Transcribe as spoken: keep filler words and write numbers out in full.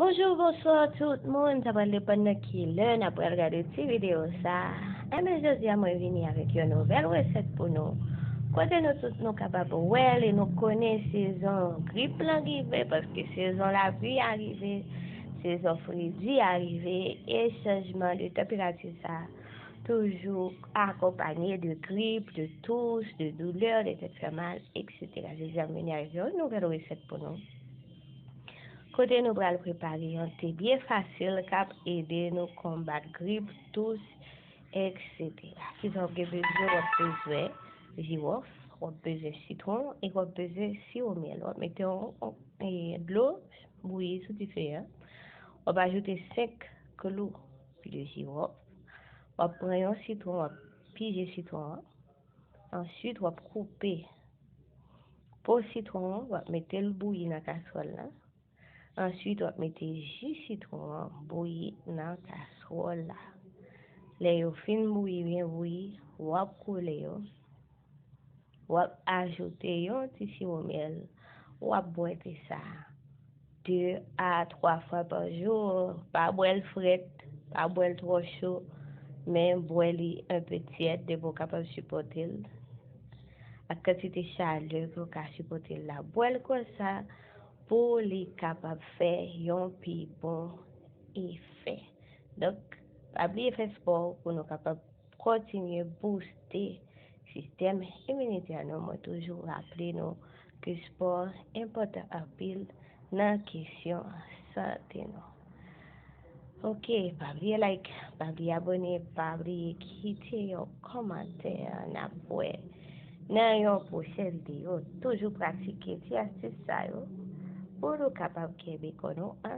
Bonjou, bonswa tout moun. Sa pral depann nan ki lè n ap pral gade ti videyo sa. Enben, jodi a mwen vini avèk yon nouvèl resèt pou nou. Kote nou tout nou kapab wè l e nou konnen sezon grip lan rive, paske sezon lapli a rive, sezon fredi a rive, e chanjman de tanperati sa toujou akonpanye de grip, de tous, de doulè, de tèt fè mal, et cetera. Jodi a m vini avèk yon nouvèl resèt pou nou. Kote nou pral prepare yon te byen fasil k ap ede nou konbat grip, tous, et cetera. Kisa w gen bezwen? W ap bezwen jiwòf, w ap bezwen sitwon e w ap bezwen siwo myèl. W ap mete yon, yon, e, dlo bouyi sou dife a. W ap ajoute senk klou de jiwòf. W ap pran yon sitwon, w ap pije sitwon an. Answit, w ap koupe po sitwon an, w ap mete l bouyi nan kaswòl la. Answit, w ap mete ji sitwon an bouyi nan kaswòl la. Lè yo fin bouyi, byen bouyi, w ap koule yo. W ap ajoute yon ti siwo myèl. W ap bwè te sa a de a twa fwa pa jou. Pa bwè l frèt, pa bwè l twò cho, men bwè li enpe tyèd depi w kapab sipòte l. Ak kantite chalè ke w ka sipòte l la, bwè l konsa pou li kapab fè yon pi bon efè. Donk, pa bliye fè spò pou nou kapab kontinye bouste sistèm iminitè nou. Mwen toujou raple nou ke spò enpòtan anpil nan kesyon sante nou. Ok, pa bliye like, pa bliye abòne, pa bliye kite yon kòmantè. N ap wè nan yon pwochen videyo. Toujou pratike ti astis sa yo pou nou kapab kenbe kò nou an